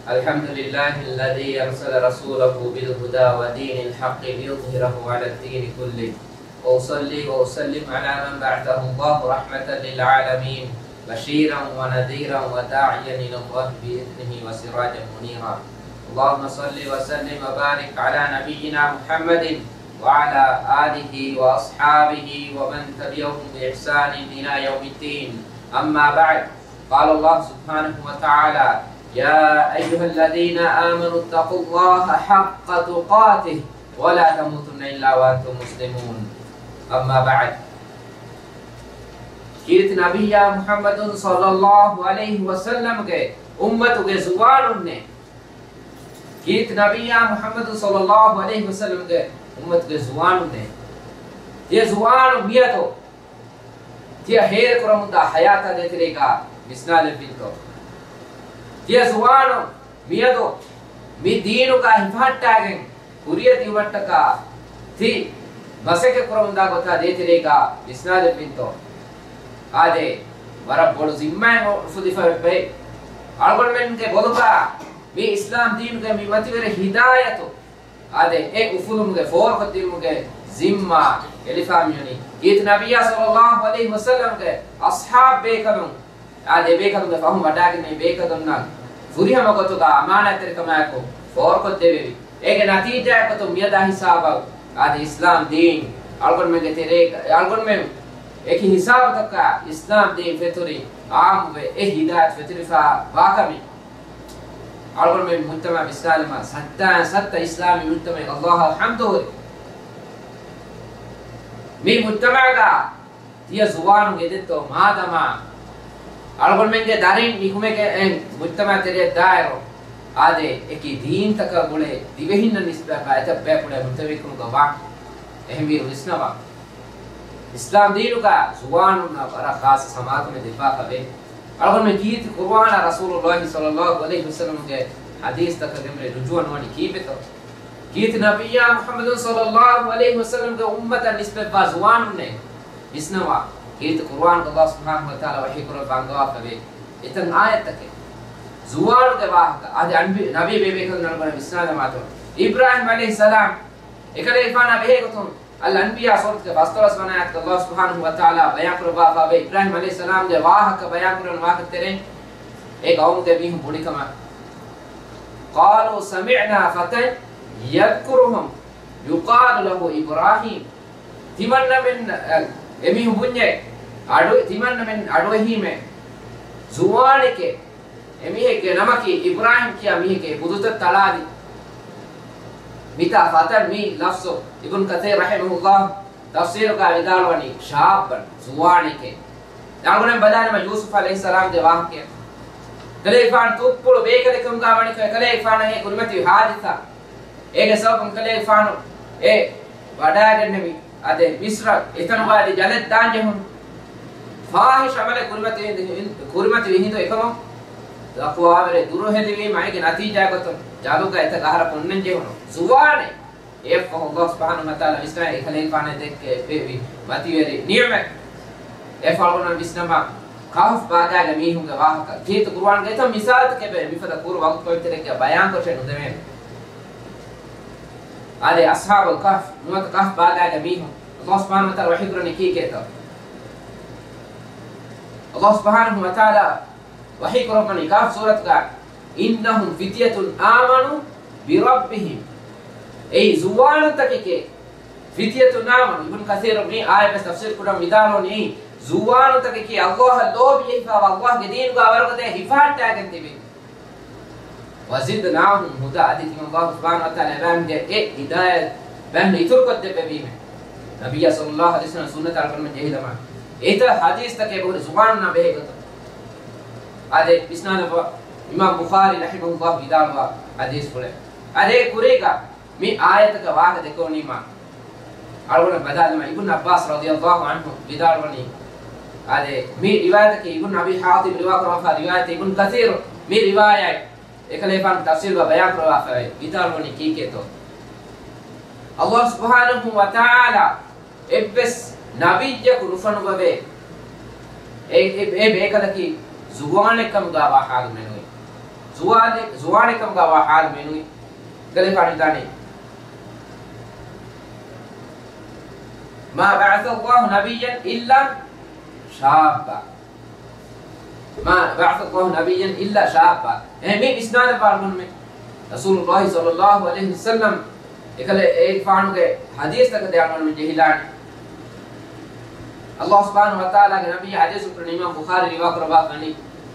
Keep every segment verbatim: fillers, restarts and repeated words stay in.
الحمد لله الذي أرسل رسوله بالهدى ودين الحق ليظهره على الدين كله، وأصلي وأسلم على من بعثه الله رحمة للعالمين، بشيرا ونذيرا وداعيا إلى الله بإذنه وسراجا منيرا. اللهم صل وسلم وبارك على نبينا محمد وعلى آله وأصحابه ومن تبعهم بإحسان إلى يوم الدين. أما بعد، قال الله سبحانه وتعالى: يا أيها الذين آمنوا اتقوا الله حق تقاته ولا تموتن إلا وأنتم مسلمون. أما بعد. ކީރިތި ނަބިއްޔާ މުޙައްމަދު ޞައްލައްލާހު ޢަލައިހި ވަސައްލަމްގެ އުއްމަތުގެ ޒުވާނުންނޭ. ކީރިތި ނަބިއްޔާ މުޙައްމަދު ޞައްލައްލާހު ޢަލައިހި ވަސައްލަމްގެ އުއްމަތުގެ ޒުވާނުންނޭ. ތިޔަ ޒުވާނު މިއަދު ތިޔަ ހޭދަކުރަމުންދާ ޙަޔާތާ ދޭތެރޭގާ ވިސްނާލެއްވިންތޯ؟ ތިޔަ ޒުވާނު މިއަދު މި ދީނުގާ ހިފަހައްޓާގެން ކުރިއަށް ދިއުމަށްޓަކާ ތި މަސައްކަތް ކުރަމުންދާ ގޮތާ ދޭތެރޭގާ ވިސްނާލެއްވިންތޯ؟ އާދެ، ވަރަށް ބޮޑު ޒިންމާއެއް އުފުލިފަ ވެއްބައި. އަޅުގަނޑުމެންގެ ބޮލުގާ މި އިސްލާމް ދީނުގެ މި މަތިވެރި ހިދާޔަތު އާދެ، އެ އުފުލުމުގެ ފޯރުކޮށްދިއުމުގެ ޒިންމާ އެޅިފާ މިވަނީ ކީރިތި ނަބިއްޔާ ޞައްލައްލާހު ޢަލައިހި ވަސައްލަމްގެ އަޞްޙާބް ބޭކަލުން، އާދެ، އެ ބޭކަލުންގެ ފަހުން ވަޑާގެންނެވި ބޭކަލުންނަށް ފުރިހަމަ ގޮތުގާ އަމާނާތްތެރިކަމާއެކު ފޯރުކޮށްދެވެވި. އޭގެ ނަތީޖާއެއް ގޮތުން މިއަދާ ހިސާބަށް އާދެ، އިސްލާމް ދީން އަޅުގަނޑުމެންގެ ތެރޭ، އަޅުގަނޑުމެން އެކި ހިސާބުތަކާ އިސްލާމް ދީން ފެތުރި އާއްމުވެ، އެ ހިދާޔަތު ފެތުރިފާ ވާކަމެއް އަޅުގަނޑުމެން މުޖްތަމަޢަށް ވިސްނާލަމާ، ސައްތައިން ސައްތަ އިސްލާމީ މުޖްތަމަޢަށް ﷲ އަށް ޙަމްދު ހުރި. މި މުޖްތަމަޢަށް ތިޔަ ޒުވާނުން އެދެއްތޯ؟ މާދަމާ އަޅުގަނޑުމެންގެ ދަރިން ނިކުމެގެން މުޖްތަމަޢަށް ތެރެއަށް ދާއިރު، އާދެ، އެކި ދީންތަކަށް ގުޅޭ ދިވެހިންނަށް ނިސްބަތްވާ އެތައް ބޭފުޅެއް މުންތަވީކުރުމުގަ ވާން. އެހެންވީރު ވިސްނަވާ. އިސްލާމް ދީނުގަ ޒުވާނުންނަށް ވަރަށް ޚާއްޞަ ސަމާލުކަމެއް ދެއްވާފަ ވޭ. އަޅުގަނޑުމެން ކީރިތި ޤުރުއާނާ ރަސޫލުﷲ ޞައްލައްލާހު ޢަލައިހި ވަސައްލަމްގެ ޙަދީޘްތަކަށް ގެންދަވާ ރުޖޫޢަ ނުވަނީ ކީއްވެތޯ؟ ކީރިތި ނަބިއްޔާ މުޙައްމަދު ޞައްލައްލާހު ޢަލައިހި ވަސައްލަމްގެ އުއްމަތަށް ނިސްބަތްވާ ޒުވާނުންނޭ. ވިސްނަވާ. ކީރިތި ޤުރުއާނުގަ ﷲ ސުބްޙާނަހޫ ވަތަޢާލާ ވަޙީކުރައްވާ އަންގަވާފަވޭ އެތައް އާޔަތްތަކެއް. ޒުވާނުގެ ވާހަކަ. އާދެ، އަންބި-، ނަބީ ބޭބޭކަލުން އަޅުގަނޑަށް ވިސްނާލަމާތޯ. އިބްރާހީމް ޢަލައިހިއްސަލާމް އެކަލޭގެފާނާ ބެހޭގޮތުން އަލް އަންބިޔާ ސޫރަތުގެ ފަސްދޮޅަސް ވަނަ އާޔަތުގަ ﷲ ސުބްޙާނަހޫ ވަތަޢާލާ ބަޔާންކުރައްވާފަވޭ، އިބްރާހީމް ޢަލައިހިއްސަލާމްގެ ވާހަކަ ބަޔާންކުރަން ވާހަކަ ތެރެއިން އެ ޤައުމުގެ މީހުން ބުނިކަމަށް. قَالُوا سَمِعْنَا فَتًى يَذْكُرُهُمْ يُقَالُ لَهُ إِبْرَاهِيمُ. ތިމަންނަމެން، އަ، އެމީހުން ބުންޏޭ، އަޑު، ތިމަންނަމެން އަޑުއެހީމޭ ޒުވާނެކޭ، އެމީހެއްގެ ނަމަކީ އިބްރާހީމް ކިޔާ މީހެކޭ ބުދުތައް ތަޅާލި. މިތާ ފަތަން މި ލަފްޒު އިބްނު ކަޘީރު ރަޙިމަހުﷲ ތަފްސީރުގަ ވިދާޅުވަނީ ޝާއްބަން، ޒުވާނެކޭ. އަޅުގަނޑުމެން ބަލާނަމަ ޔޫސުފް ޢަލައިހިއްސަލާމްގެ ވާހަކައެއް. ކަލޭގެފާނު ތުއްޕުޅު ބޭކަލެއްކަމުގަ ވަނިކޮށް އެކަލޭގެފާނަށް އެ ކުރިމަތިވި ހާދިސާ. އޭގެ ސަބަބުން ކަލޭގެފާނު އެ ވަޑާގެންނެވި އާދެ، މިސްރަށް އެތަނުގައި ޖަލެއް ދާން ޖެހުނު. ފާޙިޝް ޢަމަލެއް ކުރިމަތިވި ހިނދު، ކުރިމަތިވި ހިނދު އެކަމުން ތަޤްވާވެރި ދުރުހެލިވީމަ އޭގެ ނަތީޖާގޮތުން ޖަލުގަ އެތައް އަހަރަކު އޮންނަން ޖެހުނު. ޒުވާނެއް. އެއަށްފަހު ﷲ ސުބްޙާނަހޫ ވަތަޢާލާ ވިސްނާ އެކަލޭގެފާނަށް ދެއްކެވި މަތިވެރި ނިޢުމަތް. އެއަށްފަހު އަޅުގަނޑުމެން ވިސްނަމާ، ކަހްފް ބާގާގެ މީހުންގެ ވާހަކަ. ކީރިތި ޤުރުއާންގައި އެތައް މިސާލުތަކެއް ވޭ، މިފަދަ ކުރު ވަގުތުކޮޅެއް ތެރޭގަ ބަޔާންކޮށެއް ނުދެވޭނެ. އާދެ، އަޞްޙާބުލް ކަހްފް، ނުވަތަ ކަހްފް ބާގާގެ މީހުން، ﷲ ސުބްޙާނަހޫ ވަތަޢާލާ ވަޙީކުރަނީ ކީކޭތޯ؟ ﷲ ސުބްޙާނަހޫ ވަތަޢާލާ ވަޙީކުރައްވަނީ ކަހްފް ސޫރަތުގަ، إِنَّهُمْ فِتْيَةٌ آمَنُوا بِرَبِّهِمْ. އެއީ ޒުވާނުންތަކެކޭ. ފިތްޔަތުން އާމަނޫ. އިބްނު ކަޘީރު މި އާޔަތްވެސް ތަފްސީރު ކުރަން ވިދާޅުވަނީ، ޒުވާނުންތަކަކީ ﷲ އަށް ލޯބިވެފަވާ، ﷲ ގެ ދީނުގަ ވަރުގަދަ ހިފަހައްޓާގެން ތިބި. وَزِدْنَاهُمْ هُدًى. އަދި ތިމަން ﷲ ސުބްޙާނަހޫ ވަތަޢާލާ އެބައިމީހުންގެ އެ ހިދާޔަތް ބައިމީހުން އިތުރުކޮށްދެއްވެވީމެ. ނަބިއްޔާ ޞައްލައްލާހު ޢަލައިހި ވަސައްލަމް ސުންނަތަށް އަޅުގަނޑުމެން ޖެހިލަމާ، އެތައް ޙަދީޘްތަކެއް އެބަހުރި ޒުވާނުންނާ ބެހޭގޮތަށް. އާދެ، ވިސްނާލައްވާ، އިމާމް ބުޚާރީ ރަޙިމަހުﷲ ވިދާޅުވާ ޙަދީޘްފުޅެއް. އާދެ، ކުރީގަ މި އާޔަތަކަށް ވާހަކަ ދެކެވުނީމާ، އަޅުގަނޑަށް ބަލާލަމާ، އިބްނު ޢައްބާސް ރަޟިޔަﷲ ޢަންހު ވިދާޅުވަނީ، އާދެ، މި ރިވާޔަތަކީ އިބްނު އަބީ ޙާތިމް ރިވާ ކުރައްވާފަ ރިވާޔަތެއް، އިބްނު ކަޘީރު މި ރިވާޔަތް އެކަލޭގެފާނު ތަފްސީރުގަ ބަޔާން ކުރައްވާފައި ވިދާޅުވަނީ ކީކޭތޯ؟ ﷲ ސުބްޙާނަހޫ ވަތަޢާލާ އެއްވެސް ނަބިއްޔަކު ނުފޮނުއްވަވޭ، އެ، އެ، އެ ބޭކަލަކީ ޒުވާނެއްކަމުގަވާ ޙާލު މެނުވީ. ޒުވާނެ-، ޒުވާނެކަމުގަ ވާ ޙާލު މިނުވި. އެކަލޭގެފާނު ވިދާނެ، ما بعث الله نبيا إلا شابا. ما بعث الله نبيا إلا شابا. އެ މި ވިސްނާލައްވާ އަޅުގަނޑުމެން. ރަސޫލުﷲ ޞައްލަﷲ ޢަލައިހި ވަސައްލަމް އެކަލޭގެފާނުގެ ޙަދީޘްތަކަށް ދެ އަޅުގަނޑުމެން ޖެހިލާނެ. ﷲ ސުބްޙާނަހޫ ވަތަޢާލާގެ ނަބީ ޙަދީޘް ކުރަނީ އިމާމް ބުޚާރީ ރިވާކުރައްވާފަ ވަނީ،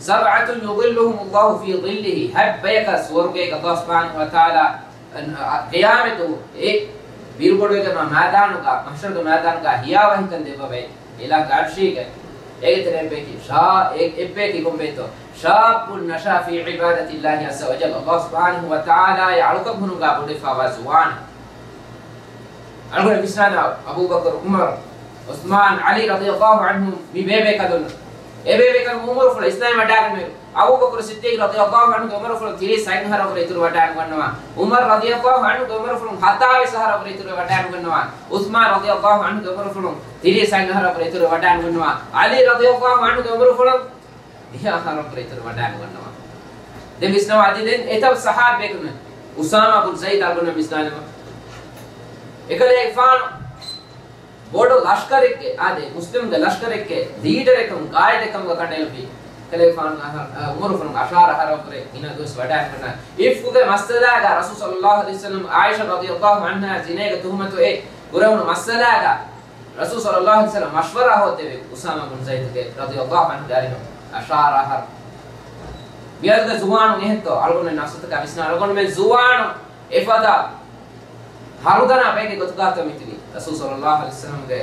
سبعة يظلهم الله في ظله. ހަތް ބަޔަކަށް ސުވަރުގޭގަ ﷲ ސުބްޙާނަހޫ ވަތަޢާލާ އަން-، އަ-، ޤިޔާމަތު އެ ބިރުގަޑުގެ މަ-، މައިދާނުގަ، މަޙްޝަރުގެ މައިދާނުގަ ހިޔާވަހިކަން ދެއްވަވައި، އިލާހުގެ ޢަރްޝީގަ. އޭގެ ތެރޭ އެއްބަޔަކީ ޝާ-، އެ-، އެއްބަޔަކީ ކޮންބައެއްތޯ؟ شاب نشأ في عبادة الله عز وجل. ﷲ ސުބްޙާނަހޫ ވަތަޢާލާގެ އަޅުކަން ހުރުމުގަ ބޮޑުވެފަވާ ޒުވާނެއް. އަޅުގަނޑު ވިސްނާލާ، އަބޫބަކުރު، ޢުމަރު، ޢުސްމާން، ޢަލީ ރަޟިޔަﷲ ޢަންހުމް މި ބޭބޭކަލުން. އެ ބޭބޭކަލުން ޢުމުރުފުޅު އިސްލާމް ވަޑާގަންނަވި. އަބޫބަކުރު ޞިއްދީޤް ރަޟިޔަﷲ ޢަންހުގެ ޢުމުރުފުޅު ތިރީސް ހަތް އަހަރަށްވުރެ އިތުރު ވަޑާނުގަންނަވާ. ޢުމަރު ރަޟިޔަﷲ ޢަންހުގެ ޢުމުރުފުޅު ހަތާވީސް އަހަރަށްވުރެ އިތުރު ވަޑާނުގަންނަވާ. ޢުސްމާން ރަޟިޔަﷲ ޢަންހުގެ ޢުމުރުފުޅު ތިރީސް ހަތް އަހަރަށްވުރެ އިތުރު ވަޑާނުގަންނަވާ. ޢަލީ ރަޟިޔަﷲ ޢަންހުގެ ޢުމުރުފުޅު ދިހަ އަހަރަށްވުރެ އިތުރު ވަޑާނުގަންނަވާ. ދެން ވިސްނަވާ އަދި ދެން އެތައް ޞަޙާބީން އުސާމާ ބުން ޒައިދު އަޅުގަނޑަށް ވިސްނާލަމާ. އެކަލޭގެފާނު ބޮޑު ލަޝްކަރެއްގެ، އާދެ، މުސްލިމުންގެ ލަޝްކަރެއްގެ ލީޑަރެއްކަމުގަ، ގާއިދެއްކަމުގަ ކަނޑައެޅުއްވި. އެކަލޭގެފާނު އަހަ-، އަ، ޢުމުރުފުޅުން އަށާރަ އަހަރަށްވުރެ ގިނަ ދުވަސް ވަޑާނުގަންނަވާ. އިފްކުގެ މައްސަލާގަ ރަސޫލު ޞައްލަﷲ ޢަލައިހި ވަސައްލަމް ޢާއިޝާ ރަޟިޔަﷲ ޢަންހާ ޒިނޭގެ ތުހުމަތު އެ ކުރެވުނު މައްސަލާގަ ރަސޫލު ޞައްލަﷲ ޢަލައިހި ވަސައްލަމް މަޝްވަރާ ހޯއްދެވި އުސާމާ ބުން ޒައިދުގެ ރަޟިޔަﷲ ޢަންހުގެ އަރިހު އަށާރަ އަހަރު. މިއަދުގެ ޒުވާނުން އެހެންތޯ؟ އަޅުގަނޑުމެން ނަފްސުތަކާ ވިސްނާ، އަޅުގަނޑުމެން ޒުވާނުން އެފަދަ ހަރުދަނާ ބައެއްގެ ގޮތުގާތޯ މިތިބީ؟ ރަސޫލު ޞައްލަﷲ ޢަލައިހި ވަސައްލަމްގެ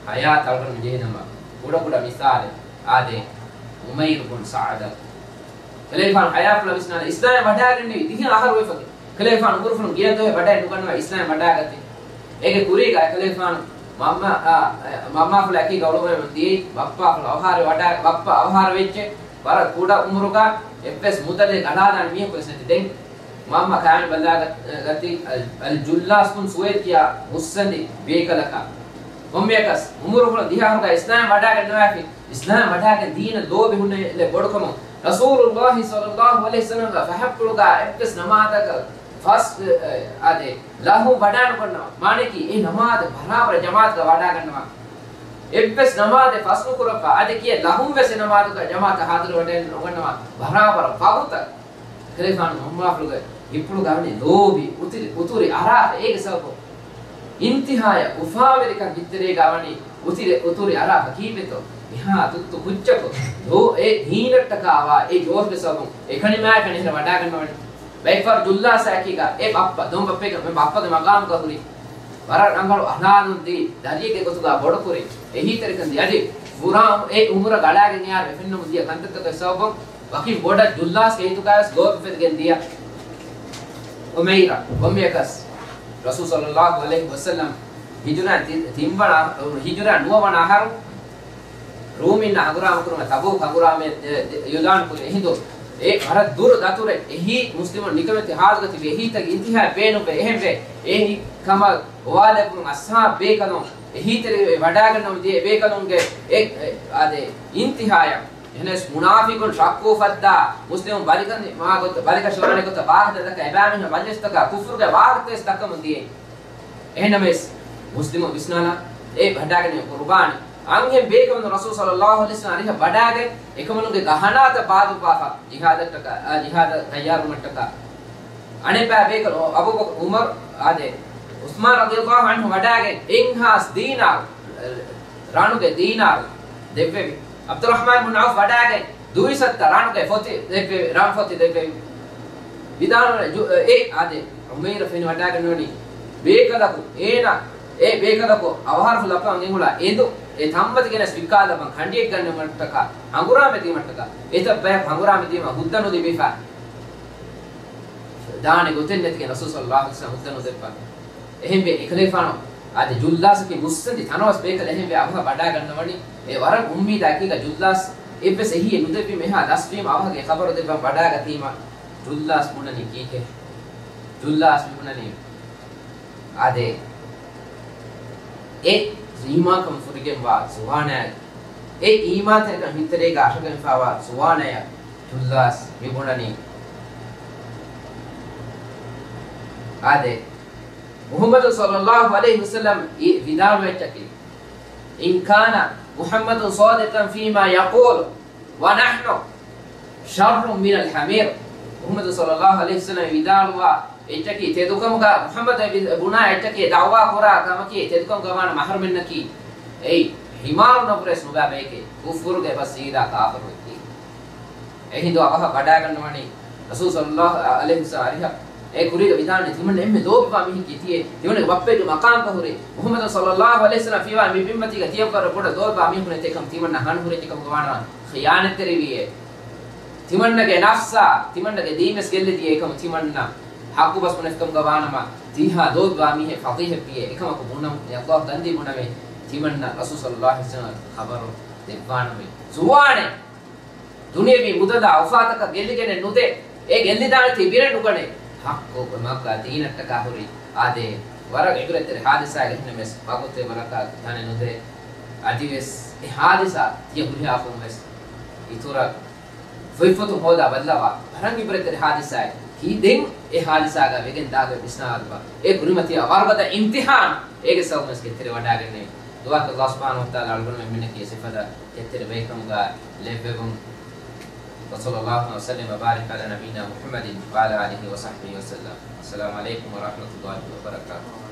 ޙަޔާތް އަޅުގަނޑު މި ޖެހިނަމަ، ކުޑަކުޑަ މިސާލެއް އާދޭ، ޢުމައިރު ބުން ސަޢަދަށް. ކަލޭގެފާނު ޙަޔާތު ވިސްނާލަ، އިސްލާމް ވަޑާގެންނެވި ދިހަ އަހަރު ވެފަ. ކަލޭގެފާނު ޢުމުރުފުޅުން ގިނަ ދުވަހެއް ވަޑައެއް ނުގަންނަވާ އިސްލާމް ވަޑާގަތީ. އޭގެ ކުރީގަ ކަލޭގެފާނު މައްމާ، އާ، މައްމާފުޅާ އެކީގަ އުޅުއްވަމުން ދިޔައީ، ބައްޕާފުޅު އަވަހާރަވެ ވަޑާ-، ބައްޕާ އަވަހާރަވެއްޖެ، ވަރަށް ކުޑަ ޢުމުރުގަ އެއްވެސް މުދަލެއް އަޅާލާނެ މީހަކުވެސް ނެތި. ދެން މައްމާ ކާން ބަލާގަ-، ގަތީ އަލް-، އަލްޖުއްލާސް ބުން ސުވައިދު ކިޔާ މުއްސަނދި ބޭކަލަކާ. ކޮންމެއަކަސް ޢުމުރުފުޅު ދިހަ އަހަރުގަ އިސްލާމް ވަޑާގަންނަވާފި. އިސްލާމް ވަޑާގެން ދީނަށް ލޯބި ހުންނެވި ބޮޑުކަމުން ރަސޫލުﷲ ޞައްލަﷲ ޢަލައިހި ވަސައްލަމްގެ ފަހަތްޕުޅުގަ އެއްވެސް ނަމާދަކަށް ފަސް، އެ، އާދެ، ލަހު ވަޑާނުގަންނަވާ. މާނައަކީ އެ ނަމާދު ބަރާބަރަށް ޖަމާޢަތުގަ ވަޑާގަންނަވާ. އެއްވެސް ނަމާދެއް ފަސް ނުކުރައްވާ. އަދި ކިޔެއް ލަހުން ވެސް އެ ނަމާދުގަ ޖަމާޢަތަށް ޙާޟިރު ވަޑައެއް ނުގަންނަވާ. ބަރާބަރަށް ވަގުތަށް. ކަލޭގެފާނު މައްމާފުޅުގެ ހިތްޕުޅުގަ ވަނީ ލޯބި، އުތުރި، އުތުރި އަރާފަ. އޭގެ ސަބަބުން އިންތިހާޔަށް އުފާވެރިކަން ހިތްތެރޭގަ ވަނީ އުތުރި، އުތުރި އަރާފަ. ކީއްވެތޯ؟ މިހާ ތުއްތު ކުއްޖަކު ލޯ އެ ދީނަށްޓަކާ ވާ އެ ޖޯޝުގެ ސަބަބުން އެކަނިމާއެކަނި ހެރަ ވަޑާގަންނަވަނީ. ބައެއްފަހަރު ޖުއްލާސާއެކީގަ އެ ބައްޕަ، ދޮންބައްޕަގެ، މި ބައްޕަގެ މަގާމުގަ ހުރި ވަރަށް ރަނގަޅު އަހްލާނުން ދީ ދަރިއެއްގެ ގޮތުގަ ބޮޑުކުރި އެހީތެރިކަން ދީ. އަދި ފުރާ އެ އުމުރަށް ގަޅާގެން އެއާރު އެ ފެންނަމުން ދިޔަ ކަންތައްތަކުގެ ސަބަބުން ވަކިން ބޮޑަށް ޖުއްލާސްގެ ހިތުގަވެސް ލޯބި އުފެދިގެން ދިޔަ. އުމައިރާ ކޮންމެއަކަސް ރަސޫލު ޞައްލަﷲ ޢަލައިހި ވަސައްލަމް ހިޖުރަ ތި-، ތިންވަނަ، ހިޖުރަ ނުވަވަނަ އަހަރު ރޫމީންނާ ހަނގުރާމަ ކުރުމަށް ތަބޫކް ހަނގުރާމައަށް އެ، އެ، އިޢުލާނު ކުރި އެހިނދު އެ ވަރަށް ދުރު ދަތުރެއް އެހީ މުސްލިމުން ނިކަމެތި ހާލުގަ ތިބި އެހީތަކީ އިންތިހާއަށް ބޭނުންވެ އެހެންވެ އެހީ ކަމަށް ގޮވާލެއްވުމުން އަޞްޙާބު ބޭކަލުން އެހީތެރިވެ ވަޑާގަންނަވަން ދިޔަ ބޭކަލުންގެ އެ، އެ، އާދެ، އިންތިހާޔަށް. އެހެނަސް މުނާފިޤުން ޝައްކު އުފައްދާ، މުސްލިމުން ބަލިކަން މާ ގޮތަށް، ބަލިކަށިވާނެ ގޮތަށް ވާހަކަ ދައްކާ އެބައިމީހުން މަޖްލިސްތަކަށް ކުފުރުގެ ވާހަކަ ދައްކަމުން ދިޔައީ. އެހެންނަމަވެސް މުސްލިމުން ވިސްނާލާ، އެ ވަޑާގެން ޤުރުބާން އަންހެން ބޭކަލުން ރަސޫލު ޞައްލަﷲ ޢަލައިހި ވަސައްލަމް އަރިހަށް ވަޑާގެން އެކަމަލުންގެ ގަހަނާތައް ބާދައްވާފަ ޖިހާދަށްޓަކާ، އާ، ޖިހާދަށް ތައްޔާރުވުމަށްޓަކާ. އަނެއްބައި ބޭކަލު އަބޫބަކުރު، ޢުމަރު، އާދެ، ޢުސްމާން ރަޟިޔަﷲ ޢަންހު ވަޑާގެން އެއްހާސް ދީނާރު، ރަނުގެ ދީނާރު ދެއްވެވި. ޢަބްދުއްރަޙްމާން ބުން ޢައުފް ވަޑާގެން ދުއިސައްތަ ރަނުގެ ފޮތި ދެއްވެވި، ރަން ފޮތި ދެއްވެވި. ވިދާޅުވެ ޖު-، އެ، އާދެ، ޢުމައިރު ފެނިވަޑާގަންނަވަނީ ބޭކަލަކު، އޭނާ، އެ ބޭކަލަކު އަވަހާރަފު ލައްޕަވަން އެނގުނާ އެނދު، އެ ތަންމަތި ގެނެސް ވިއްކާލައްވަން ކަނޑިއެއް ގަންނަވުމަށްޓަކާ، ހަނގުރާމަ ދީމަށްޓަކާ، އެތައް ބަޔަކު ހަނގުރާމަ ދީމަ ހުއްދަ ނުލިބިފަ ދާނެ ގޮތެއް ނެތިގެން ރަސޫލު ޞައްލަﷲ ޢަލައިހި ވަސައްލަމް ހުއްދަ ނުދެއްވާ. އެހެންވެ، އެކަލޭފާނު އާދެ، ޖުއްލާސްއަކީ މުއްސަނދި ތަނަވަސް ބޭކަލެއް. އެހެންވެ، އަވަހަށް ވަޑާގަންނަވަނީ އެ ވަރަށް އުއްމީދާ އެކީގަ ޖުއްލާސް އެއްވެސް އެހީއެއް ނުދެއްވީމަ އެހާ ލަސްވީމަ އަވަހަށް އެ ޚަބަރު ދެއްވަން ވަޑާގަތީމަ، ޖުއްލާސް ބުނަނީ ކީކޭ؟ ޖުއްލާސް މިބުނަނީ އާދެ، އެ އީމާންކަން ފުރިގެންވާ ޒުވާނާއެއް، އެ އީމާންތެރިކަން ހިތްތެރޭގަ އަށަގެންފާވާ ޒުވާނާއެއް، އިބްނު ޢައްބާސް މި ބުނަނީ، އާދެ، މުޙައްމަދު ޞައްލައްލާހު ޢަލައިހި ވަސައްލަމް ވިދާޅުވެއްޗަކީ، إن كان محمد صادقا فيما يقول ونحن شر من الحمير. މުޙައްމަދު ޞައްލައްލާހު ޢަލައިހި ވަސައްލަމް ވިދާޅުވާ އެއްޗަކީ، ތެދުކަމުގަ މުޙައްމަދު ބުނާ އެއްޗަކީ، ދަޢުވާ ކުރާ ކަމަކީ، ތެދުކަމުގަ ވާނަމަ އަހަރުމެންނަކީ އެއީ ޙިމާރުނަށްވުރެސް ނުބައި ބަޔެކޭ، ކުފުރުގެ ބަސް ސީދާ ކާފަރު ވެއްޖެ. އެހިނދު އަވަހަށް ވަޑާގަންނަވަނީ ރަސޫލު ޞައްލައްލާހު ޢަލައިހި ވަސައްލަމް އަރިހަށް. އެ ކުރީގަ ވިދާޅުވީ، ތިމަންނަ އެންމެ ލޯބިވާ މީހެއްގެ ތިޔޭ، ތިމަންނަގެ ބައްޕަގެ މަޤާމުގަ ހުރެ، މުޙައްމަދު ޞައްލައްލާހު ޢަލައިހި ވަސައްލަމް ފީވާ މި ބިންމަތީގަ ތިޔަށްވުރެ ބޮޑަށް ލޯބިވާ މީހުން އެތެކަމު ތިމަންނަ ހަނު ހުރެއްޖެކަމުގަ ވާނަމަ ޚިޔާނަތްތެރިވީއޭ. ތިމަންނަގެ ނަފްސާ، ތިމަންނަގެ ދީންވެސް ގެއްލި ދިޔައިކަމު ތިމަންނަ ޙައްޤު ބަސް ބުނެފިކަމުގަ ވާނަމަ، ތީހާ ލޯބިވާ މީހެއް ފަޤީހެއްވިއޭ. އެކަމަކު ބުނަމު، އެ ﷲ ދަންދީ ބުނަމޭ، ތިމަންނަ ރަސޫލު ޞައްލައްލާހު ޢަލައިހި ވަސައްލަމް ޚަބަރު ދެއްވާނަމޭ. ޒުވާނެއް! ދުނިޔެވީ މުދަލާ އުފާތަކަށް ގެއްލިގެނެއް ނުދޭ. އެ ގެއްލިދާނެތީ ބިރެއް ނުގަނޭ. ޙައްޤު މަގާ ދީނަށްޓަކާ ހުރި. އާދޭ، ވަރަށް ޢިބްރަތްތެރި ޙާދިސާއެއް އެހެންނަމަވެސް، ވަގުތެއް ވަރަކަށް ތަނެއް ނުދޭ. އަދިވެސް އެ ޙާދިސާ ތިޔަ ހުރިހާ ކޮންމެވެސް އިތުރަށް ފޮތްފޮތުން ހޯދާ ބައްލަވާ، ވަރަށް ޢިބްރަތްތެރި ޙާދިސާއެއް. ކީ ދެން އެ ޙާދިސާގަ ވެގެން ދާގެ ވިސްނާލަބަ. އެ ކުރިމަތީ ވަރުގަދަ އިމްތިޙާން އޭގެ ސަބަބުން ވެސް ކެތްތެރިވަޑާގެންނެވި. ދުޢާކޮށް ﷲ ސުބްޙާނަހޫ ވަތަޢާލާ އަޅުގަނޑުމެން މިންނަކީ ސިފަތައް ކެތްތެރި ބައެއްކަމުގަ ލެއްވެވުން. وصلى الله وسلم وبارك على نبينا محمد وعلى آله وصحبه وسلم. السلام عليكم ورحمة الله وبركاته.